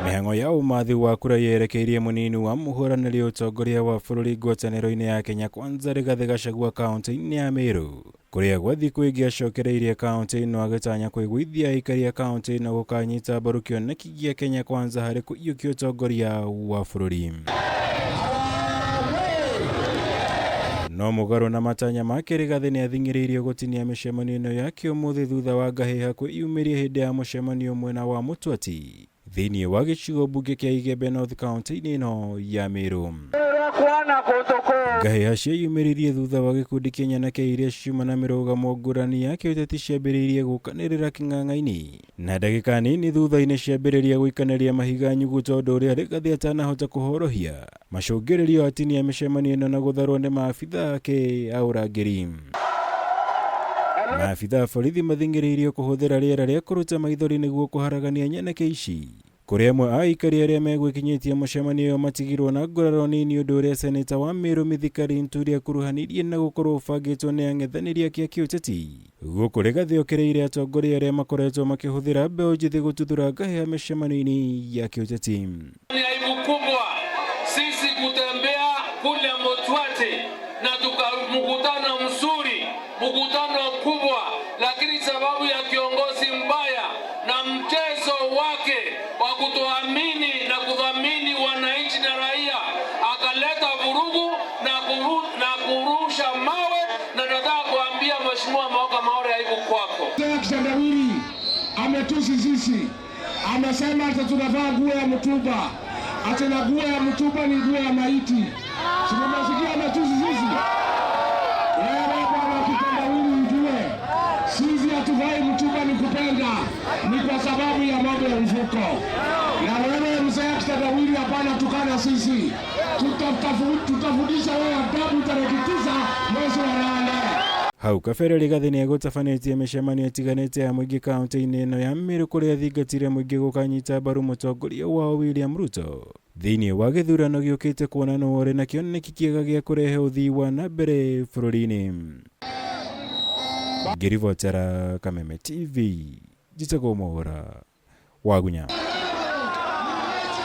Mĩhang'o ya ũmathi wa kura yerekeirie mũnini wa mũhũranĩri ũtongoria wa bũrũri ngwatanĩro-inĩ ya Kenya Kwanza Rigathĩ Gachagua kaunti-inĩ ya Meru kũrĩa gwa thikũ ingĩ acokereirie kaunti ĩno agĩtanya kũiguithia aikari a kaunti ĩno gũkanyita mbaru kĩoneki gĩa Kenya Kwanza harĩ kũiyũkia ũtongoria wa bũrũri. No mũgarũ na matanya make Rigathĩ nĩ athing'ĩrĩirio gũtinia mĩcemanio ĩno yake ũmũthĩ thutha wa ngahĩha kwĩyumĩria hĩndĩ ya mũcemanio mwena wa Mũtwati thĩinĩ wa gĩcigo mbunge kĩa Igembe North kaunti-inĩ ĩno ya Meru. Ngahĩha cieyumĩririe thutha wa gĩkundi kĩa nyanake iria ciuma na mĩrũgamo ngũrani ya kĩũteti ciambĩrĩirie gũkanĩrĩra kĩng'ang'a-inĩ na ndagĩka nini thutha-inĩ ciambĩrĩria gũikanĩria mahiga nyuguto ũndũ ũrĩa Rigathĩ atanahota kũhorohia macũngĩrĩrio atinia mĩcemanio ĩno na gũtharwo nĩ maabitha ake a ũrangĩri. Maabitha a borithi mathing'ĩrĩirio kũhũthĩra rĩera rĩa kũruta maithori nĩguo kũharagania nyanake ici kũrĩa amwe a aikari arĩa megwĩkinyĩtie mũcemanio ũyũ matigirwo na nguraro nini ũndũ ũrĩa seneta wa Meru Mithika Linturi akuruhanirie na gũkorwo ũbangĩtwo nĩ ang'ethanĩri ake a kĩũteti. Gũkũ Rigathĩ okĩrĩire atongoria arĩa makoretwo makĩhũthĩra mbeũ njĩthĩ gũtuthũra ngahĩha mĩcemanio-inĩ ya kĩũteti. Ni aibu kubwa sisi kutembea kule Mutwati na tuka mkutano mzuri, mkutano kubwa, lakini sababu ya kiongozi mbaya na mchezo wake wa kutoamini na kudhamini wananchi na raia, akaleta vurugu na kurusha mawe, na nataka kuambia Mheshimiwa Maoka Maore, aibu kwako. Kitendawili ametusi sisi, amesema ati tunavaa nguo ya mtumba, ati na nguo ya mtumba ni nguo ya maiti. Si mumesikia ametusi sisi? Wewe bwana Kitendawili, ujue sisi hatuvai mtumba ni kupenda, ni kwa sababu ya mambo ya mfuko. Na wewe mzee Kitendawili, hapana tukana sisi, tutafundisha wewe adabu tarehe 9 mwezi wa 8. Hau kabere Rigathĩ nĩ egũtabanĩtie mĩcemanio ĩtiganĩte ya mũingĩ kaunti-inĩ ĩno ya Meru kũrĩa athingatire mũingĩ gũkanyita mbaru mũtongoria wao William Ruto thĩinĩ wa gĩthurano gĩũkĩte kuona nũũ ũrĩ na kĩoneki kĩega gĩa kũrehe ũthii wa na mbere bũrũri-inĩ. Ngĩribotera Kameme TV, njĩtagwo Mwaũra Wagunya.